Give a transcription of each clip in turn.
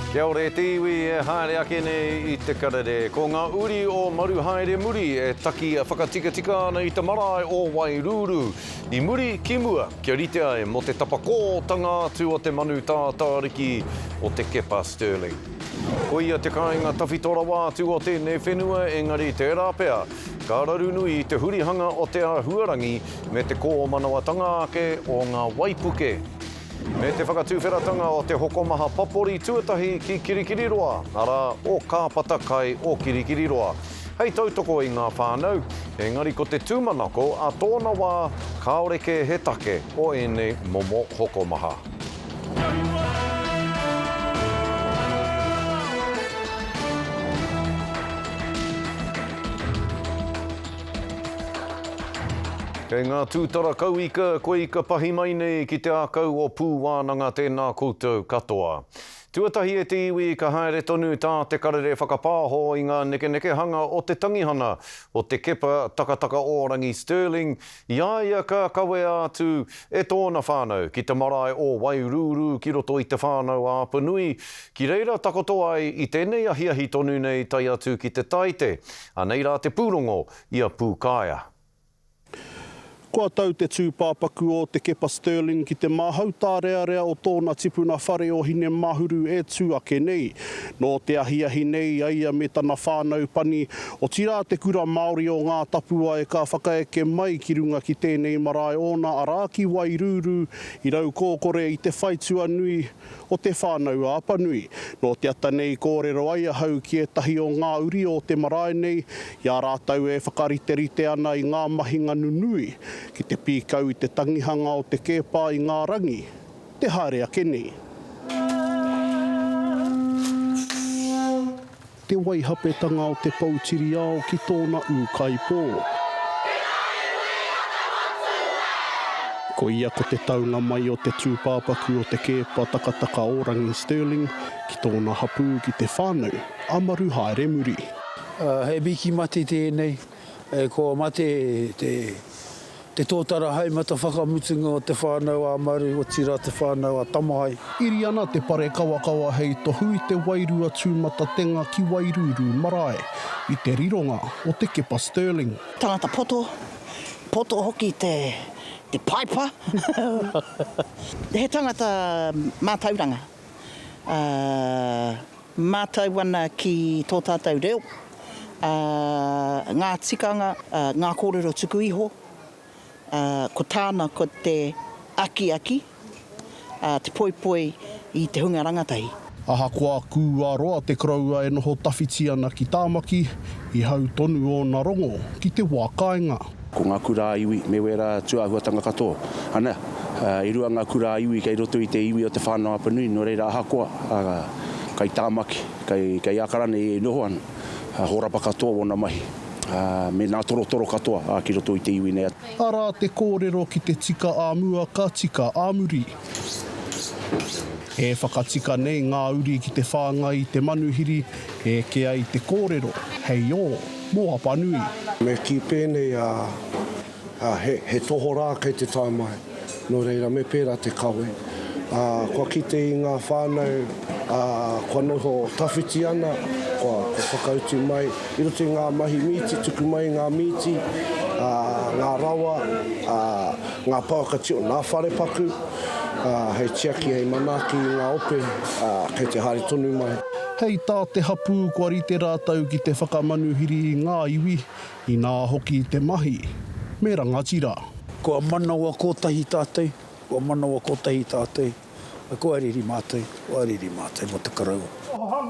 Kia ora e te iwi e haere ake nei i te karere. Ko ngā uri o Maruhaeremuri e taki whakatikatika ana i te marae o Wairūrū. I muri ki mua, kia rite ai mō te tapakōtanga atu o te manu tātāriki o te Kepa Stirling. Koia te kāinga tawhito rawa atu o tēnei whenua engari tērā pea ka raru nui i te hurihanga o te āhuarangi me te kōmanawatanga ake o ngā waipuke. Me te whakatuwheratanga o te hokomaha papori tuatahi ki Kirikiriroa, arā, o Kāpata Kai o Kirikiriroa, hei tautoko i ngā whānau, engari ko te tūmanako a tōna wā kāore kē he take o ēnei momo hokomaha. Kei ngā tūtara kauika, koe ika pahi mai nei ki te ākau o Pūwānanga tēnā koutou katoa. Tuatahi e te iwi ka haere tonu tā te karere whakapāho i ngā nekenekehanga o te tangihana o te Kepa Takatakaōrangi Stirling i a ia ka kawea atu e tōna whānau ki te marae o Wairūrū ki roto i Te Whānau-a-Apanui ki reira takoto ai i tēnei ahiahi tonu nei tae atu ki te Taite. Anei rā te pūrongo i a Pūkaea. Kua tau te tūpāpaku o Te Kepa Stirling ki te māhau tārearea o tōna tipuna whare o Hinemahuru e tū ake nei. Nō te ahiahi nei a ia me tana whānau pani, otirā te kura Māori o Ngā Tapuwae ka whakaeke mai ki runga ki tēnei marae ōna arā ki Wairūrū i Raukōkore i te whaitua nui o Te Whānau-a-Apanui. Nō te ata nei kōrero ai ahau ki ētahi o ngā uri o te marae nei, i a rātou e whakariterite ana i ngā mahinga nunui ki te pīkau i te tangihanga o te kēpā i ngā rangi te haere ake nei. Te waihapetanga o te poutiriao ki tōna ūkaipō. Ko ia ko te taunga mai o te tūpāpaku o Te Keepa Takatakaorangi Stirling ki tōna hapū ki te whānau a Maruhaeremuri. He miki mate tēnei, kua mate te Te tōtara haemata whakamutunga o Te Whānau a Maru, otirā Te Whānau a Tamahae. Iri ana te pare kawakawa hei tohu i te wairua tūmatatenga ki Wairūrū marae, i te rironga o Te Kepa Stirling. Tangata poto, poto hoki te te paipa. He tangata mātauranga, ā, mātau ana ki tō tātou reo, ā, ngā tikanga, ā, ngā kōrero tuku iho, ā, ko tāna ko te akiaki, ā, te poipoi i te hunga rangatahi. Ahakoa kūa roa te koroua e noho tawhiti ana ki Tāmaki, i hau tonu ōna rongo ki te wā kāinga. Ko ngā kura ā-iwi me wērā tūāhuatanga katoa. Ana, e rua ngā kura ā-iwi kei roto i te iwi o Te Whānau-a-Apanui, nō reira ahakoa kei Tāmaki, kei, kei Ākarana e noho ana, hōrapa katoa wōna mahi, me nā torotoro katoa ki roto i te iwi nei. Arā te kōrero ki te tika ā mua ka tika ā muri. E whakatika nei ngā uri ki te whāngai i te manuhiri e eke ai te kōrero hei ō mō Apanui. Me kī pēnei ā, he, he tohorā kei te tae mai, nō reira me pērā te kawe. Ā, kua kite i ngā whānau, ā, kua noho tawhiti ana, kua, kua whakautu mai i roto i ngā mahi mīti, tuku mai i ngā mīti, ā, ngā rawa, ā, ngā pouaka tio, ngā wharepaku, ā, hei tiaki, hei manaaki i ngā ope, ā, kei te haere tonu mai. Hei tā te hapū kua rite rātou ki te whakamanuhiri i ngā iwi, inā hoki te mahi me rangatira. Kua manawa kotahi tātou, kua manawa kotahi tātou, kua riri mātou, kua riri mātou mō te koroua.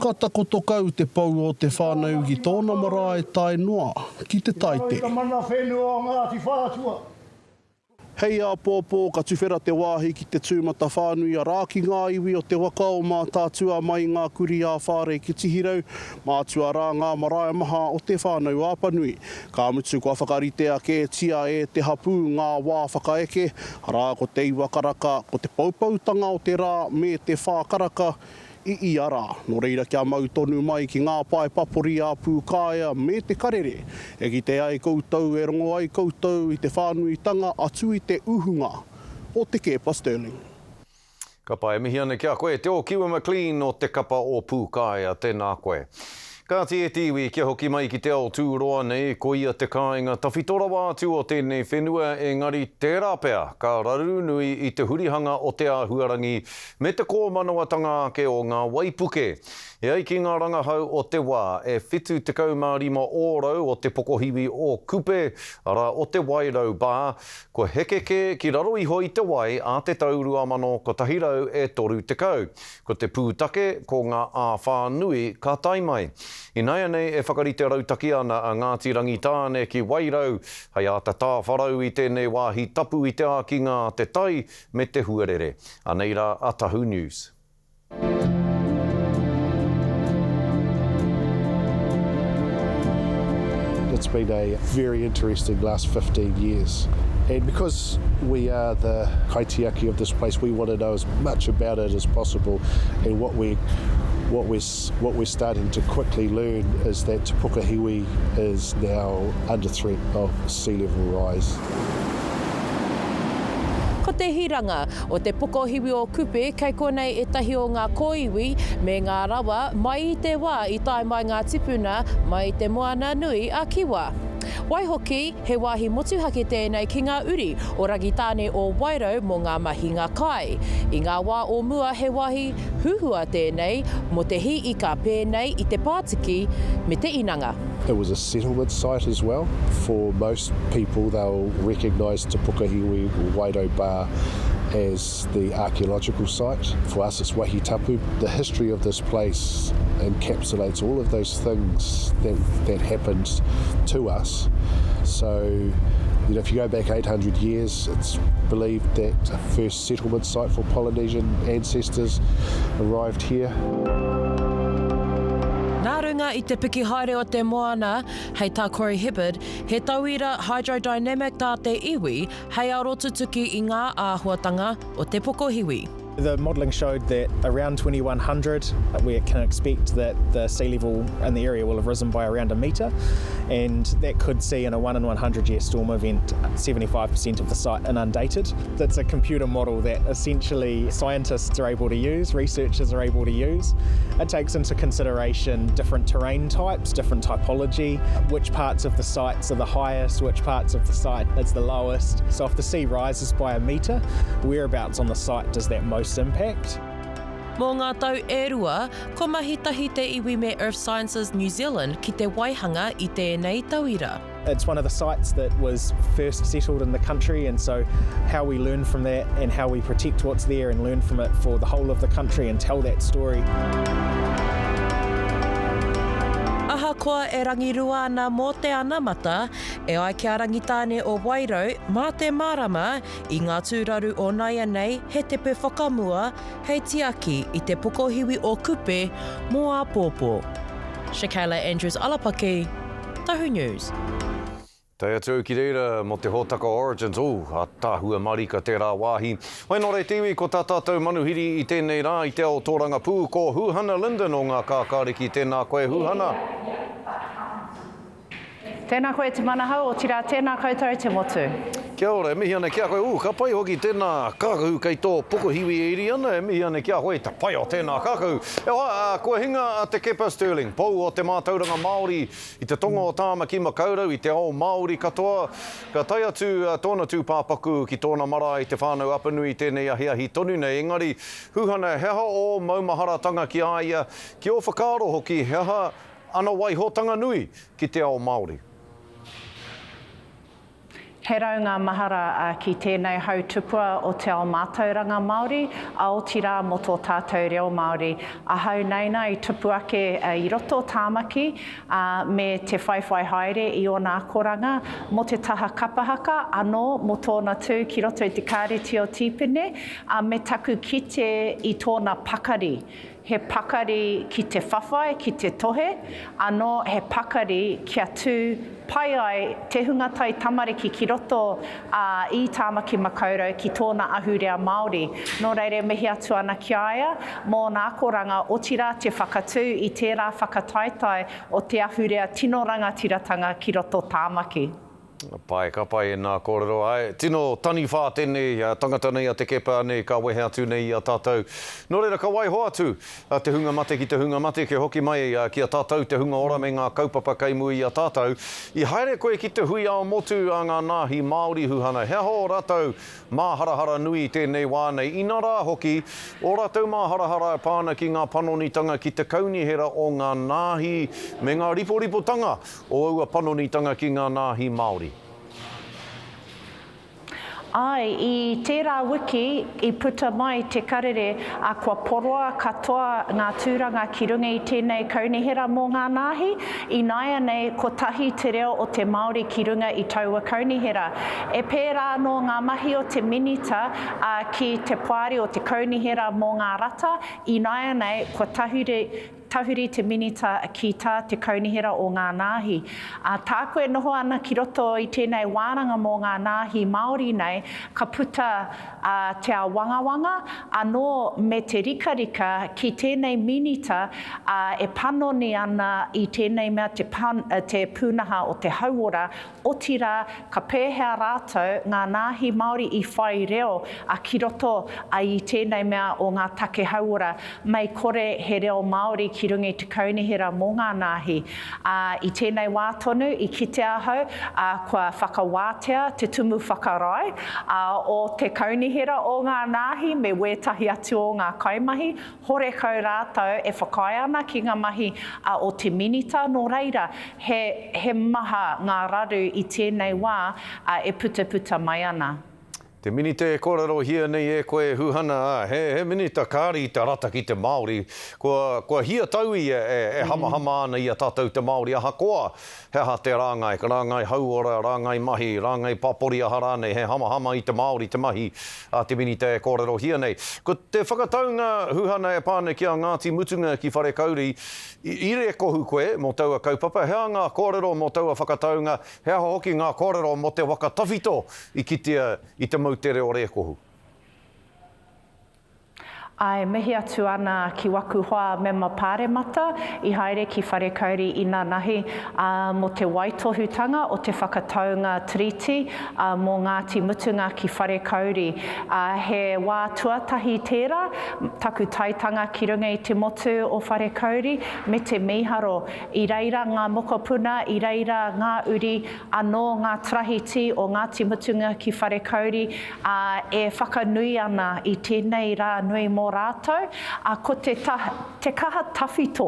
Ka takoto kau te pou o te whānau ki tōna marae tae noa ki te taite. Te mana whenua o Ngāti Whātua. Hei āpōpō ka tuwhera te wāhi ki te tūmatawhānui arā ki ngā iwi o te waka o Mātaatua mai i ngā kurī ā-whārei ki Tihirau, mātua rā ngā marae maha o Te Whānau-a-Apanui. Ka mutu kua whakaritea kētia e te hapū ngā wā whakaeke, arā ko te iwa karaka, ko te poupoutanga o te rā me te whā karaka, i ia rā. Nō reira kia mau tonu mai ki ngā pae papori a Pūkāea me Te Karere, e kite ai koutou, e rongo ai koutou i te whānuitanga atu i te uhunga o Te Keepa Stirling. Ka pai, e mihi ana ki a koe, Te Okiwa McLean o te kapa o Pūkaea, tēnā koe. Kāti e te iwi, kia hoki mai ki te ao tūroa nei, koia te kāinga tawhito rawa atu o tēnei whenua, engari tērā pea ka raru nui i te hurihanga o te āhuarangi me te kōmanawatanga ake o ngā waipuke. E ai ki ngā rangahau o te wā, e 75 ōrau o te pokohiwi o Kupe, arā, o te Wairau Bar, kua heke kē ki raro iho i te wai ā te tau 2130. Ko te pūtake, ko ngā āwhā nui ka tae mai. Ināianei e whakarite rautaki ana a Ngāti Rangitāne ki Wairau hei āta tāwharau i tēnei wāhi tapu i te ākinga a te tai me te huarere. Anei rā a Tahu News. It's been a very interesting last 15 years. And because we are the kaitiaki of this place, we want to know as much about it as possible. And what we what we're, what we're starting to quickly learn is that Te Pukahiwi is now under threat of sea level rise. Ko te hiranga o te pokohiwi o Kupe kei konei ētahi o ngā kōiwi me ngā rawa mai i te wā i tae mai ngā tipuna mai i te moana nui a Kiwa. Waihoki, he wāhi motuhake tēnei ki ngā uri o Rangitāne o Wairau mō ngā mahinga kai. I ngā wā o mua he wāhi huhua tēnei mō te hī ika pēnei i te pātiki me te inanga. It was a settlement site as well. For most people they'll recognise Te Pukahiwi or Wairau Bar as the archaeological site. For us it's Wahi Tapu. The history of this place encapsulates all of those things that, that happened to us. So, you know, if you go back 800 years, it's believed that the first settlement site for Polynesian ancestors arrived here. Nā runga i te piki haere o te moana, hei tā Corey Hibbard, he tauira hydrodynamic tā te iwi hei arotutuki i ngā āhuatanga o te pokohiwi. The modelling showed that around 2100 we can expect that the sea level in the area will have risen by around a metre and that could see in a 1 in 100 year storm event 75% of the site inundated. That's a computer model that essentially scientists are able to use, researchers are able to use. It takes into consideration different terrain types, different typology, which parts of the sites are the highest, which parts of the site is the lowest. So if the sea rises by a metre, whereabouts on the site does that most impact? Mō ngā tau e rua, kua mahi tahi te iwi me Earth Sciences New Zealand ki te waihanga i tēnei tauira. It's one of the sites that was first settled in the country and so how we learn from that and how we protect what's there and learn from it for the whole of the country and tell that story. Ahakoa e rangirua ana mō te anamata, e ai ki a Rangitāne o Wairau, mā te mārama I ngā tūraru o nāianei, he tepe whakamua hei tiaki i te pokohiwi o Kupe mō āpōpō. Shakayla Andrews Alapaki, Tahu News. Tae atu au ki reira mō te hōtaka Origins, ooh, ātaahua marika tērā wāhi. Wai nō reira te iwi, ko tā tātou manuhiri i tēnei rā i te ao tōrangapū, ko Huhana Lyndon o Ngā Kākāriki, tēnā koe Huhana. Tēnā koe Te Manahau, otirā tēnā koutou te motu. Kia ora, e mihi ana ki a koe. Ooh, ka pai hoki tēnā kākahu kei tō pokohiwi e iri ana, e mihi ana ki a koe i te pai o tēnā kākahu. E hoa, kua hinga a Te Kepa Stirling, pou o te mātauranga Māori i te tonga o Tāmaki Makaurau, i te ao Māori katoa. Ka tae atu tōna tūpāpaku ki tōna marae i Te Whānau Apanui tēnei ahiahi tonu nei. Engari, Huhana, he aha ō maumaharatanga ki a ia, ki ō whakaaro hoki, he aha Ana waihotanga nui ki te ao Māori. He raunga mahara ki tēnei hau tupua o te ao mātauranga Māori, a otirā mō tō tātou reo Māori. Ahau neina i tupu ake i roto o Tāmaki, ā, me te whaiwhai haere i ōna akoranga mō te taha kapa haka, anō mō tōna tū ki roto i te Kāreti o Tīpene, ā, me taku kite i tōna pakari He pakari ki te whawhai, ki te tohe, anō he pakari kia tū pai ai te hunga tai tamariki ki roto i Tāmaki Makaurau ki tōna ahurea Māori. Nō reira e mihi atu ana ki a ia mō ōna akoranga, otirā te whakatū i tērā whakataetae o te ahurea tino rangatiratanga ki roto Tāmaki. Pai, ka pai ēnā kōrero. Āe, tino taniwha tēnei tangata nei a Te Keepa nei ka wehe atu nei i a tātou. Nō reira, ka waiho atu te hunga mate ki te hunga mate kia hoki mai ki a tātou te hunga ora me ngā kaupapa kei mua i a tātou. I haere koe ki te hui ā-motu a ngā nāhi Māori Huhana, he aha ō rātou māharahara nui i tēnei wā nei, inarā hoki ō rātou māharahara e pā ana ki ngā panonitanga ki te kaunihera o ngā nāhi me ngā riporipotanga o aua panonitanga ki ngā nāhi Māori. Āe, i tērā wiki i puta mai te karere a kua poroa katoa ngā tūranga ki runga i tēnei kaunihera mō ngā nāhi, ināianei kotahi te reo o te Māori ki runga i taua kaunihera. E pērā anō ngā mahi o te Minita ki te poari o te kaunihera mō ngā rata, ināianei kua tahuri, Tahuri te Minita ki tā te Kaunihera o ngā Nāhi. Ā, tāku e noho ana ki roto i tēnei wānanga mō ngā nāhi Māori nei, ka puta a te āwangawanga, anō me te rikarika ki tēnei Minita, ā, e panoni ana i tēnei mea te te pūnaha o te hauora, otirā, ka pēhea rātou, ngā nāhi Māori i whai reo a ki roto a i tēnei mea o ngā take hauora, mei kore he reo Māori ki runga i te kaunihera mō ngā nāhi. Ā, i tēnei wā tonu i kite ahau, ā, kua whakawātea te tumu whakarae, ā, o te kaunihera o ngā nāhi me wētahi atu o ngā kaimahi, horekau rātou e whakaae ana ki ngā mahi a o te Minita, nō reira, he, he maha ngā raru i tēnei wā, ā, e putaputa mai ana. Te minita e kōrerohia nei e koe, Huhana, ā, he, he minita kāre i te rata ki te Māori. Kua, kua hia tau ia e, e hamahama ana i a tātou te Māori ahakoa he aha te rāngai, rāngai hauora, rāngai mahi, rāngai papori aha rānei, he hamahama i te Māori te mahi a te minita e kōrerohia nei. Ko te whakataunga, Huhana, e pā ana ki a Ngāti Mutunga ki Wharekauri, i, i rēkohu koe mō taua kaupapa, he aha ngā kōrero mō taua whakataunga, He aha hoki ngā kōrero mō te waka tawhito i kitea i te moutere o Rēkohu? Āe, mihi atu ana ki waku hoa mema pāremata i haere ki Wharekauri inanahi, ā, mō te waitohutanga o te whakataunga Tiriti, ā, mō Ngāti Mutunga ki Wharekauri. Ā, he wā tuatahi tērā, taku taetanga ki runga i te motu o Wharekauri, me te mīharo. I reira ngā mokopuna, i reira ngā uri, anō ngā tarahiti o Ngāti Mutunga ki Wharekauri, ā, e whakanui ana i tēnei rā nui mō rātou, ā, ko te te kaha tawhito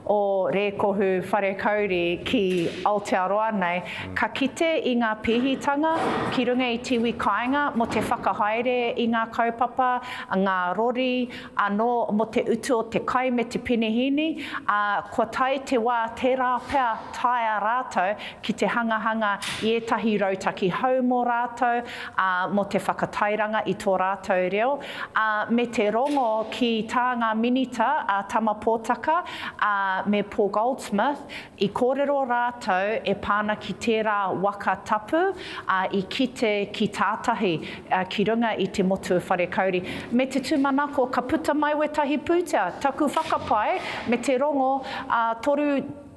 o Rēkohu Wharekauri ki Aotearoa nei, ka kite i ngā pēhitanga ki runga i te iwi kāinga mō te whakahaere i ngā kaupapa, ngā rori, anō mō te utu o te kai me te penehīni, ā, kua tae te wā tērā pea taea rātou ki te hangahanga i ētahi rautaki hou mō rātou, ā, mō te whakatairanga i tō rātou reo, ā, me te rongo ki tā ngā minita a Tama Potaka, ā, me Paul Goldsmith, I kōrero rātou e pā ana ki tērā waka tapu, ā, i kite ki tātahi, ā, ki runga i te motu o Wharekauri. Me te tūmanako ka puta mai wētahi pūtea, taku whakapae, me te rongo, ā,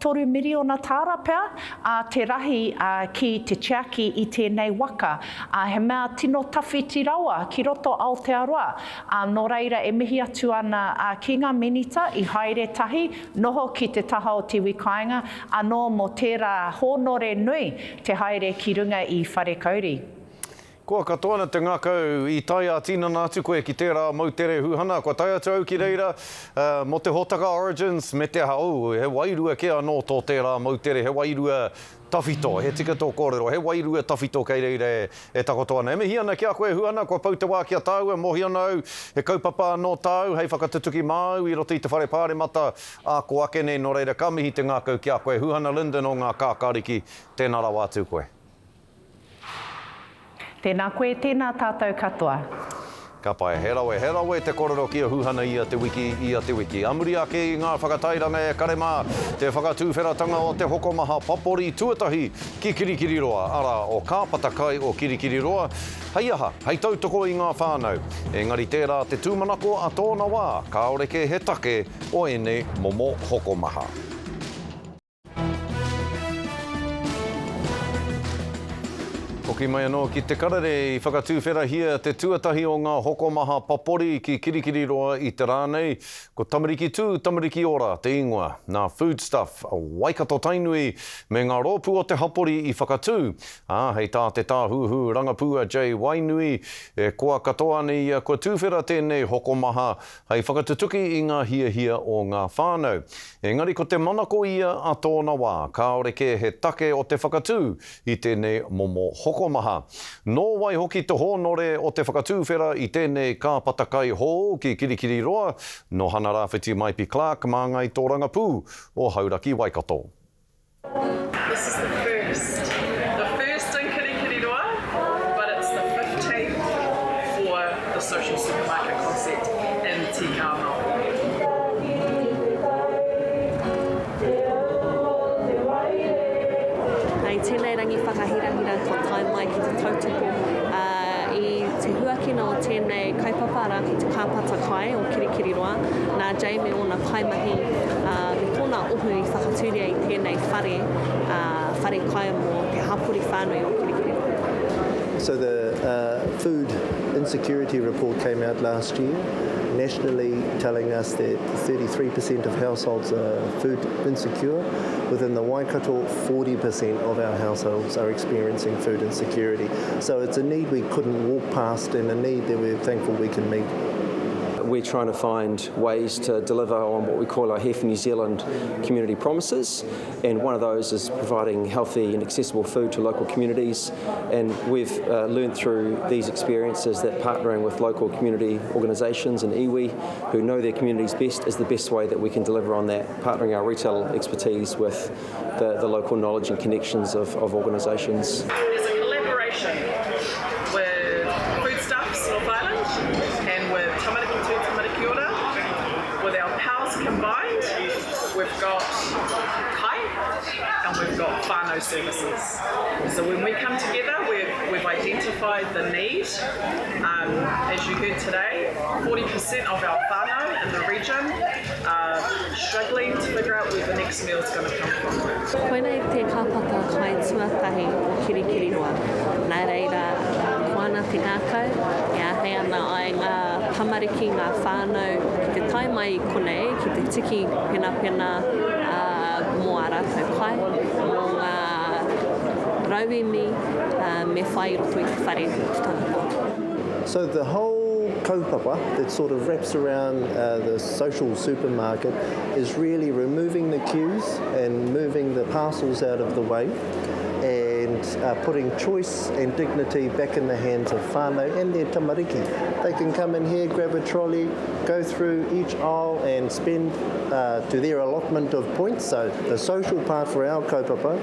toru miriona tāra pea, ā, te rahi, ā, ki te tiaki i tēnei waka. Ā, he mea tino tawhiti rawa ki roto Aotearoa. Ā, nō reira e mihi atu ana, ā, ki ngā Minita i haere tahi, Noho ki te taha o te iwi kāinga, anō mō tērā hōnore nui te haere ki runga i Wharekauri. Koa katoa ana te ngākau i tae ā-tinana atu koe ki tērā moutere huhana, kua tae atu au ki reira mō te hōtaka Origins me te aha, oh, he wairua kē anō tō tērā moutere, he wairua tawhito, he tika tō kōrero, he wairua tawhito kei reira e takoto ana. E mihi ana ki a koe Huana, kua pau te wā ki a tāua, mōhio ana au he kaupapa anō tāu hei whakatutuki māu i roto i te whare pāremata ā kō ake nei, nō reira ka mihi te ngākau ki a koe Huana Lyndon o Ngā Kākāriki, tēnā rawa atu koe. Tēnā koe, tēnā tātou katoa. Ka pai. He rawe, he rawe te korero ki a Huhana ia te wiki, ia te wiki. A muri ake i ngā whakatairanga e kare mā, te whakatūwheratanga o te hokomaha papori tuatahi ki Kirikiriroa, arā, o Kā Pata Kai o Kirikiriroa, hei aha, hei tautoko i ngā whānau. Engari tērā te tūmanako a tōna wā, kāore kē he take o ēnei momo hokomaha. Hoki mai anō ki Te Karere i whakatūwherahia te tuatahi o ngā hokomaha papori ki Kirikiriroa i te rā nei. Ko Tamariki Tū, Tamariki Ora te ingoa. Nā Foodstuff, Waikato Tainui me ngā rōpū o te hapori i whakatū, ā, hei tā te tāhuhu rangapū a Jay Wainui, e koa katoa ana ia kua tūwhera tēnei hokomaha hei whakatutuki i ngā hiahia o ngā whānau. Engari ko te manako ia a tōna wā, kāore kē he take o te whakatū i tēnei momo hokomaha. Nō wai hoki te hōnore o te whakatūwhera i tēnei kāpata kai hou ki Kirikiriroa, nō Hana Rāwhiti Maipi Clarke māngai tōrangapū o Hauraki Waikato. This is the first, the first in Kirikiriroa, but it's the 15th for the social supermarket concept in Tīkā Māori. I tēnei rangi whakahirahira kua tae mai ki te tautoko i te huakina o tēnei kaupapa, arā ko te kāpata kai o Kirikiriroa, nā Jay me ōna kaimahi me tōna ohu i whakatūria i tēnei whare, whare kai mō te hapori whānui o Kirikiriroa. So the food insecurity report came out last year nationally telling us that 33% of households are food insecure. Within the Waikato, 40% of our households are experiencing food insecurity. So it's a need we couldn't walk past and a need that we're thankful we can meet. We're trying to find ways to deliver on what we call our Here for New Zealand community promises, and one of those is providing healthy and accessible food to local communities. And we've uh, learned through these experiences that partnering with local community organisations and iwi who know their communities best is the best way that we can deliver on that, partnering our retail expertise with the, the local knowledge and connections of, of organisations. There's a collaboration with Foodstuffs North Island and with Tamariki Tū Tamariki Ora. With our powers combined, we've got kai and we've got whānau services. So when we come together, we've, we've identified the need. Um, as you heard today, 40% of our whānau in the region are struggling to figure out where the next meal is going to come from. Koinei te kāpata kai tuatahi o Kirikiriroa. Nā reira, koa ana te ngākau, e āhei ana ai ngā tamariki, ngā whānau ki te tae mai i konei, ki te tiki penapena mō ā rātou kai, mō ngā rauemi me whai i roto i te whare o te tangata. So the whole kaupapa that sort of wraps around uh, the social supermarket is really removing the queues and moving the parcels out of the way and uh, putting choice and dignity back in the hands of whānau and their tamariki. They can come in here, grab a trolley, go through each aisle and spend uh, to their allotment of points. So the social part for our kaupapa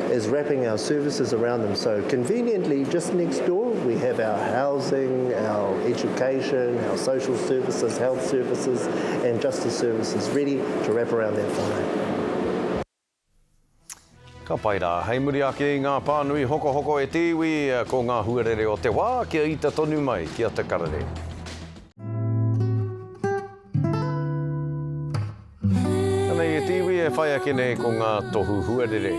is wrapping our services around them. So conveniently, just next door, we have our housing, our education, our social services, health services, and justice services ready to wrap around that whānau. Ka pai rā, hei muri ake i ngā pānui hokohoko e te iwi, ko ngā huarere o te wā kia ita tonu mai ki a Te Karere. Anei e te iwi e whai ake nei ko ngā tohu huarere.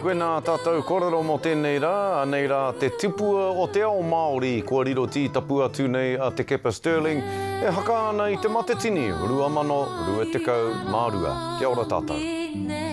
Koinā ā tātou kōrero mō tēnei rā, anei rā te tipua o te ao Māori kua riro tītapu atu nei a Te Kepa Stirling e haka ana i Te Matatini 2022. Kia ora tātou.